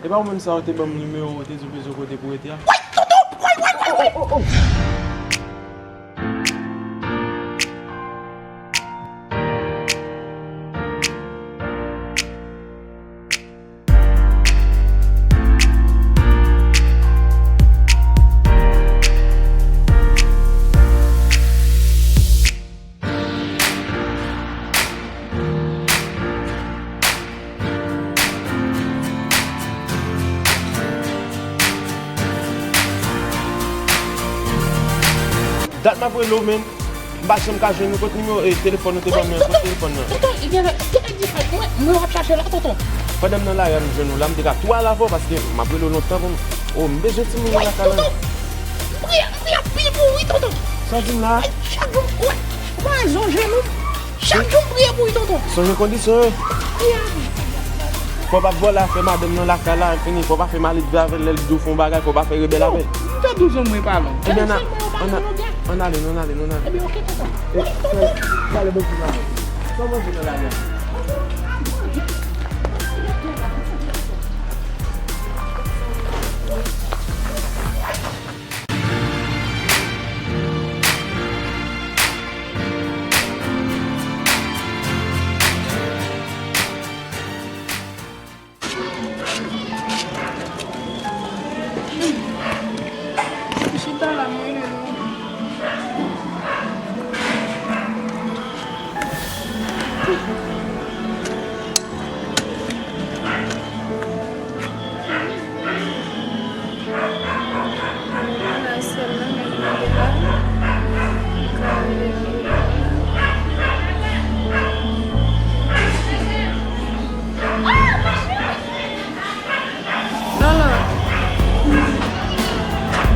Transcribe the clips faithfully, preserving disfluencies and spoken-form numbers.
E pa ou menm sa, ou te ban m nimewo, ou te di w bezwen kote pou rete a? Woy, tonton! Woy, woy, woy, woy! Dat m ap rele w, men m pa janm ka jwenn ou. Kot nimewo, e, telefòn ou te ban mwen an? Kot telefòn nan? Tonton, tonton, li genlè, genlè di fèt mwen, mwen w ap chache la, tonton. Pandan m nan lari a, m jwenn ou la, m te ka tou al avè w paske m ap rele w lontan pou m, o, m bezwen timoun nan lakay la. Tonton, m priye, m priye anpil pou ou, wi, tonton. Sa w di m la? Chak jou, wè, wè, zonje nou. Chak jou m priye pou li, tonton. Sonje kondisyon yo. Fò w pa t vòlè afè madanm nan lakay la, fini. Fò w pa fè maledve avè l, lè l di w fè yon bagay, fò w pa fè rebèl avè l. Non, m te di w zanmi pa non. Ebyen, ann ale, ann ale, ann ale, ann ale. Ebyen, oke, tonton. Wi, tonton. Pale bòkò la. Sa w manje nan lari a? Chita la, mwen rele nou. Non, non.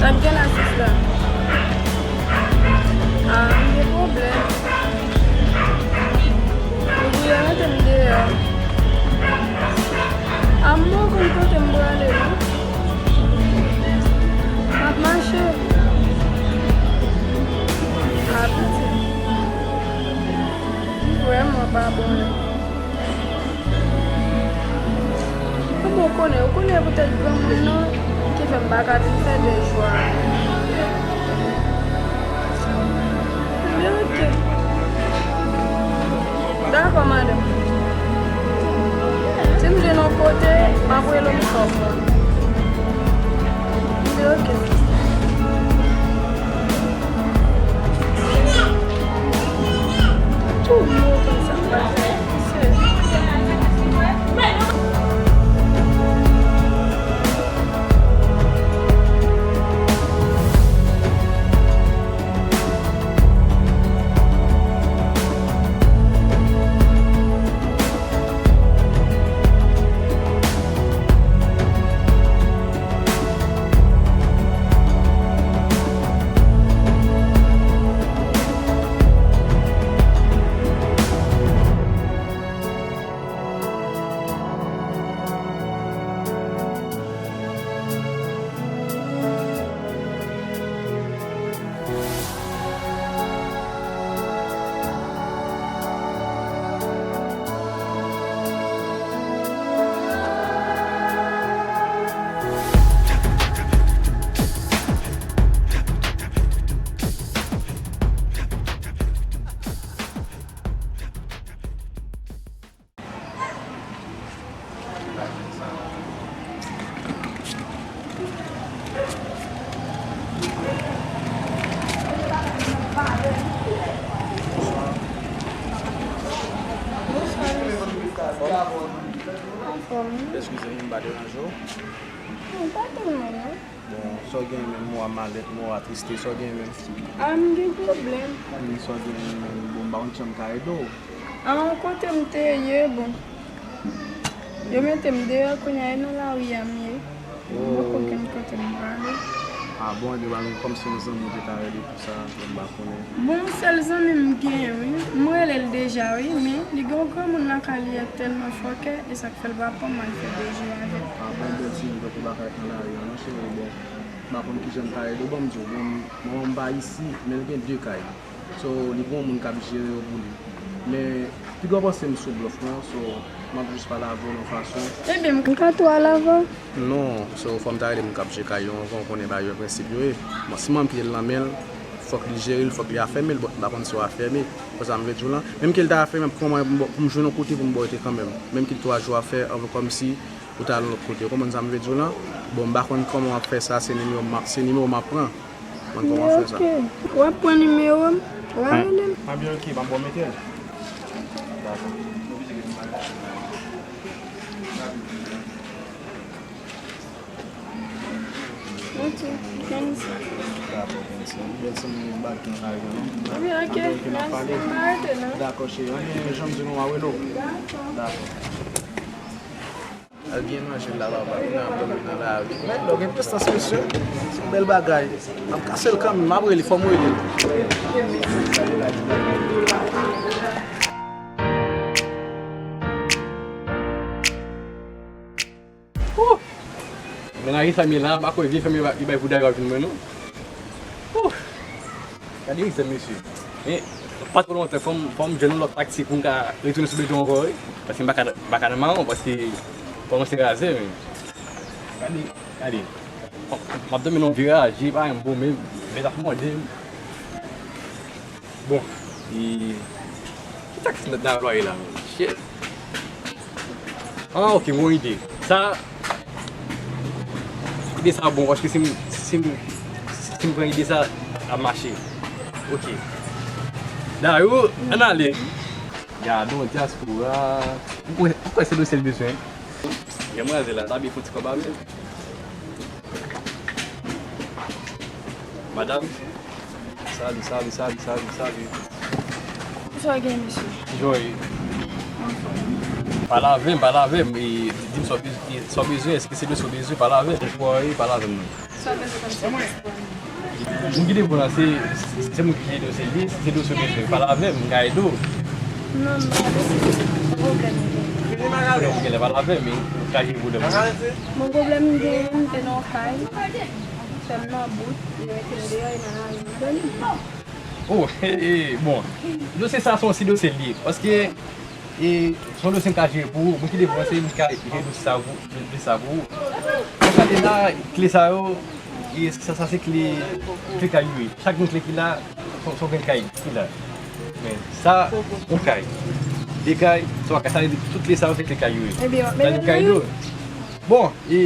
Sa k gen la, sis la? Ah, m gen pwoblèm. Ouvriye mete m deyò. Ah, m poko konn kote m prale, non. M ap mache. Ah, piti. M vrèman pa bon, non. Kòman w konnen? Ou konnen poutèt granmoun nan ki fè m pa ka vin fè de jou a. Men oke. Dakò, madanm. Si m jwenn yon kote, m ap rele w, m fè w konnen. Men oke. Anfòm, wi. Eskize m, m pa deranje w? Non, pa tèlman, non. Bon, sa w gen menm, mwa malèt, mwa triste, sa w gen menm? A, m gen pwoblèm. Hmm, sa w gen menm? Bon, m pa konn kijan m ka ede w. A, yon kote m te ye, bon. Yo mete m deyò, kounye a e nan lari a m ye. M poko gen kote m prale. A bon, ebyen, ba, kòmsi yon zanmi w te ka rele pou sa, m pa konnen. Bon, sèl zanmi m genyen, wi. M rele l deja, wi, men li gen yon granmoun lakay li, e tèlman fòkè, e sa k fè l pa pran m al fè de jou avè l. A bon, bèl timoun, tankou bagay nan lari a, non, cheri, bon. M pa konn kijan m ta ede w, ban m di w, bon, manman m pa isi, men l gen de kay. So, li gen yon moun k ap jere yo pou li. Men, Piga w panse m sou blòf non, so, m ap jis pale avè w yon fason. Ebyen, m ka tou al avè w. Non, so, fò m ta rele moun k ap jwe kay yo anvan, w konnen bagay yo prensip yo ye. Bon, si m ann pye l nan men l, fòk li jere l, fòk li afème l, bon, m pa konn si w afème. Konn sa m vle di w lan. Menm ke l ta afème, kòman pou m jwenn yon kote pou m ba w rete kanmenm. Menm ke l twa jou afè, anvan kòmsi ou ta al yon lòt kote. Ou konprann sa m vle di w lan? Bon, m pa konn kòman w ap fè sa, se nimewo m ap, se nimewo m ap pran. Mwen kòman fè sa? Ok. W ap pran nimewo m, w a rele m. Ebyen, ok, m ap ba w mete l. Dakò. Ok, kenze. Dakò, kenze. Bèl ti moun bak gen la yo, non? Ebyen, ok, mèsi, m arete, non? Dakò, cheri. Anyen, jan m di nou, m a rele w. Dakò. Al byen manje la, papa, vin ap dòmi nan lari. Men, lè w gen prestans, mesye, se yon bèl bagay. M ap kase l kanmenm, m ap rele, fò m rele l. Wouh! Mennaj sa m ye la, m pa kwè vye fanm yo bay pou daga vin mwen, non. Wouh! Gade egzanp, mesye. Men, pa twò lontan, fò m, fò m jwenn yon lòt taktik pou m ka retounen sou beton ankò, wi. Paske m pa ka, m pa ka nan mawon, paske kòmanse raze, men. Gade, gade. M ap dòmi nan yon viraje, pa yon bon menm. Men ap mòde m. Bon, e, ki taktik n ap anplwaye la, menm? Shit. Ah, ok, m gon ide. Sa, ide sa bon, paske si m, si m, si m pran ide sa, ap mache. Ok. Dayou, ann ale. Gadon dyaspora. Ou kwè, ou kwè se dosye l bezwen? Gen mwazel la, ta byen fon ti kòb avè l. Madanm. Salut, salut, salut, salut, salut. Kisa w gen, mesye? Joy. Pale avè m, pale avè m. E, di m sa w bez-, e, sa w bezwen, èske se dosye w bezwen, pale avè m. Espoir, wi, pale avè m, non. Sa w bezwen kòm sèvis pou mwen? Moun ki te pran se, se, se moun ki te ede w, se li, se dosye w bezwen, pale avè m, m ka ede w. Non, m pa bezwen pwoblèm. Pwoblèm ou genlè pale avè m, e, ou ka jere pwoblèm ou. Bon, pwoblèm m genyen, m te nan yon kay. Fè m nan bout, yo mete m deyò, e nan lari m dòmi. Oh, e, e, bon. Dosye sa se yon ti dosye l ye. Paske, e, se yon dosye m ka jere pou ou. Moun ki te pran se moun ki ka jere dosye sa pou, dosye sa pou ou. Mwen gade la, kle sa yo, e, sa, sa se kle, kle kay yo ye. Chak grenn kle ki la, se, se yon grenn kay ki la. Men sa, yon kay. De kay, twa kay, sa vle di tout kle sa yo se kle kay yo ye. Ebyen, w ap mete m nan youn. Bon, e,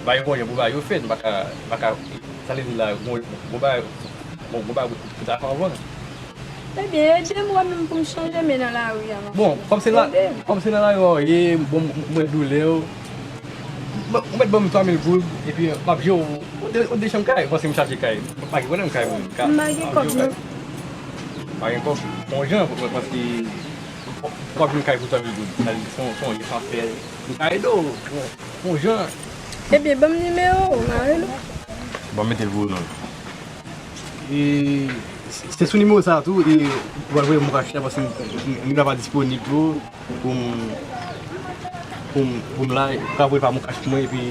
ba yo bon jan pou ba yo fèt, m pa ka, m pa ka, sa vle di la, bon, bon, ba, bon, bon, ba, pou ta fè anvan. Ebyen, ede m wè menm pou m chanje men nan lari a, m ap fè. Bon, kòm se la, kòm se nan lari a w ye, bon, m wè doulè w. Bon, ou mèt ban m twa mil goud, epi m ap jere w, yon de, yon de chanm kay, paske m chache kay. M pa gen pwoblèm kay pou m. M pa gen kòb, non. Pa gen kòb, yon jan, paske w ap jwenn kay pou twa mil goud. Sa vle di, se yon, se yon jan sa fè. M ka ede w, yon, yon jan. Ebyen, ban m nimewo w, m a rele w. Bon, mete l pou ou, non. E, se, se sou nimewo sa a tou, e, ou pral voye m yon kach la, paske m, m, m, m pa disponib tou, pou m, pou m, pou m la, ou ka voye pa m yon kach pou mwen, epi,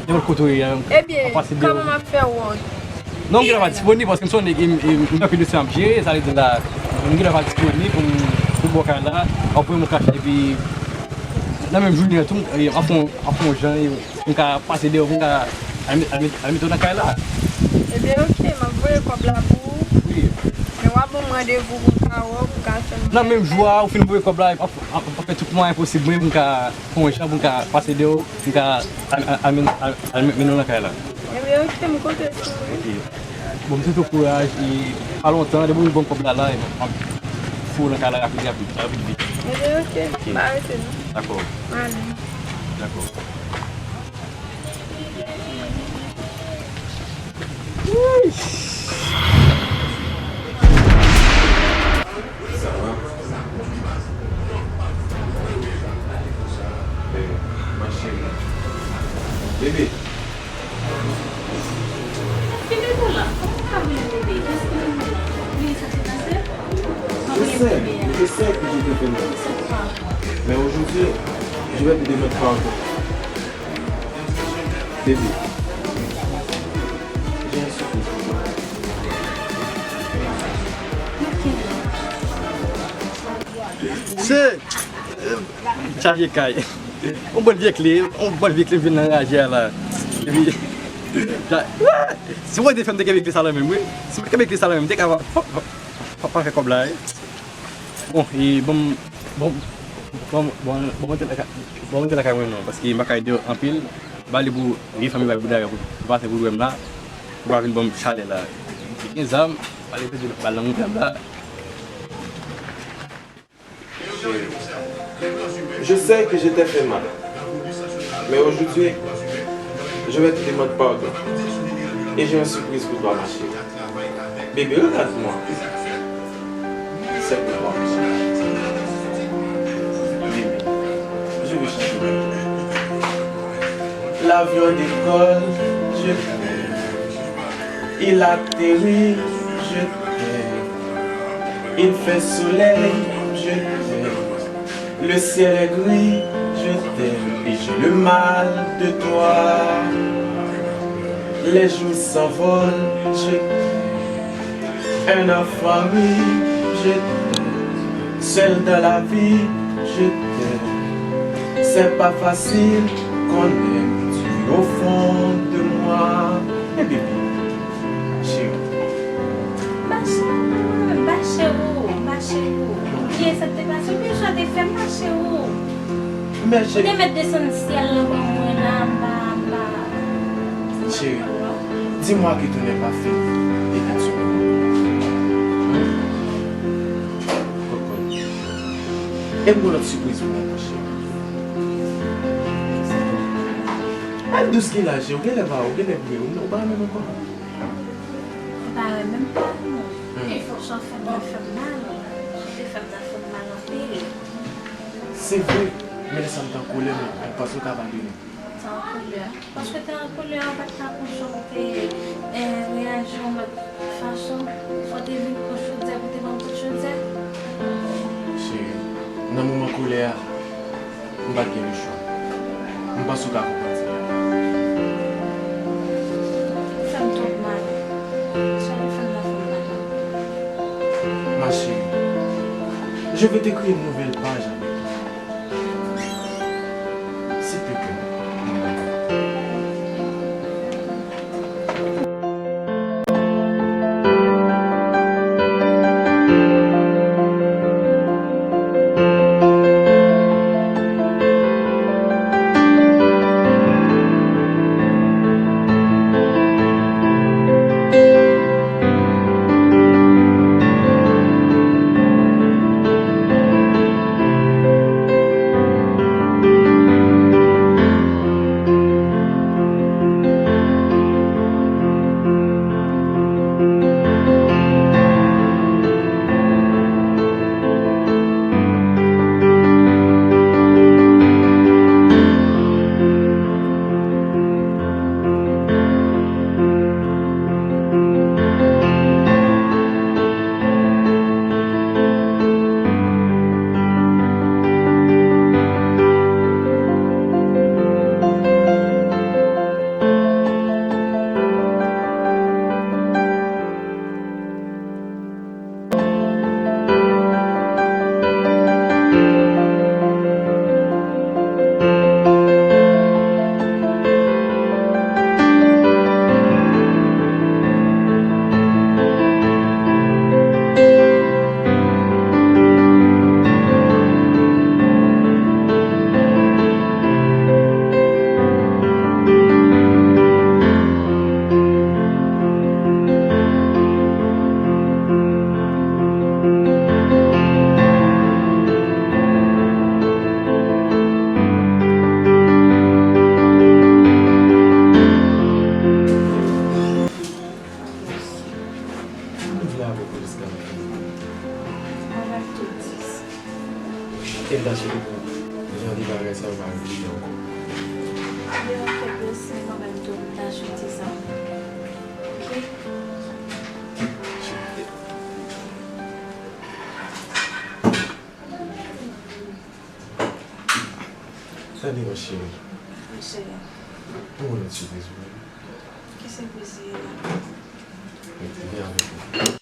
nenpòt kote w ye a, ebyen, kòman m ap fè wont? Non, m genlè pa disponib, paske m se yon nèg, e, m, e, m gen anpil dosye m ap jere, sa vle di la, m genlè pa disponib pou m, pou m ba w kay la, w ap voye m yon kach la, epi, nan menm jounen an tou, e, m ap fè yon, ap fè yon jan, e, m ka pase deyò, m ka al met, al met, al mete w nan kay la. Ebyen, ok, m ap voye kòb la pou ou. Wi. Men w a ban m randevou pou m ka wè w, pou w ka fè m. Nan menm jou a, ou fin voye kòb la, ap, ap, ap fè tout mwayen posib mwen pou m ka fè yon jan, pou m ka pase deyò, pou m ka al, al, al men-, al, al mennen w nan kay la. Ebyen, ok, m konte sou ou. Ok. Bon, m swete w kouraj, e pa lontan, depi w ban m kòb la la, e m ap foure w nan kay la rapid, rapid, rapid vit. Ebyen, ok, m pa rete non. Dakò. Ale. Dakò. Sa va? Bebe. Bebe, bon la, kòman ou ka rele bebe? Èske ou bliye sa te pase? Mwen se sè, mwen se sè ki te fè m sa. Mais aujourd'hui, je vais te demander pardon. Bebe, j'ai un surprise pour toi. Ok. Se chaje kay. Yon bann vye kle, yon bann vye kle m vin anraje a la. Epi, sa, si mwen te fè m te kenbe kle sa nan men m, wi. Si mwen te kenbe kle sa nan men m, m te ka pa, pa, pa, pa fè kòb la, wi. Bon, e bon, bon, bon, bon, bon, mwen te lakay, bon, mwen te lakay mwen non, paske m pa ka ede w anpil. M ale pou vye fanmi bay pou dayè, pou, pou pase pou lwe m la, pou pa vin ban m chalè la. Gen zam, ale pete bal nan moutad la. Je sais que je t'ai fait mal, mais aujourd'hui, je vais te demander pardon. Et j'ai une surprise pour toi, ma chérie. Bébé, regarde-moi. C'est pour toi. Bébé, je veux chanter. L'avion décolle, je t'aime. Il atterrit, je t'aime. Il fait soleil, je t'aime. Le ciel est gris, je t'aime. Et j'ai le mal de toi. Les jours s'envolent, je t'aime. Un enfant rit, je t'aime. Seul dans la vie, je t'aime. C'est pas facile qu'on aime, tu es au fond de moi. Eh bébé, chérie. Mache ou, mache ou, mache ou. Oubyen sa k te pase, oubyen sa te fè mache ou. Ou te mèt desann syèl lan ban mwen la, m pa, m pa. Chérie, dis-moi que tout n'est pas fini et que tu m'aimes. Kokot. E m gon lòt sipriz pou ou, mon chéri. Al dous ki laj, ou genlè pa, ou genlè bliye, ou pa renmen m ankò. Ou pa renmen m pa non. Jan w fè m nan fè m mal. Jan w te fè m nan fè m mal anpil. Se vre, men lè sa m te an kolè, men m panse w ta padone m. Te an kolè. Paske te an kolè, ou pa t ka konn jan w te reyaji yon lòt fason. Fò w te vin pran chodyè pou te ban m kout chodyè. Cheri, nan moman kolè a, m pa t gen lechwa. M panse w ka konprann sa. Ou fè m twòp mal. Jan w fè m nan fè m mal. Ma chérie, je vais t'écrire une nouvelle page avec toi. S'il te plaît, mon amour. Ou vle avèk polis ka fè? Avèk tout dis. E m ta swete pou jan de bagay sa yo pa repete ankò. Lè w fè blese, mwen menm tou, m ta swete sa. Oke? Swete. Tande yon cheri. Wi cheri. Mwen yon lòt sipriz pou ou. Ki sipriz li ye la? Vin avèk mwen.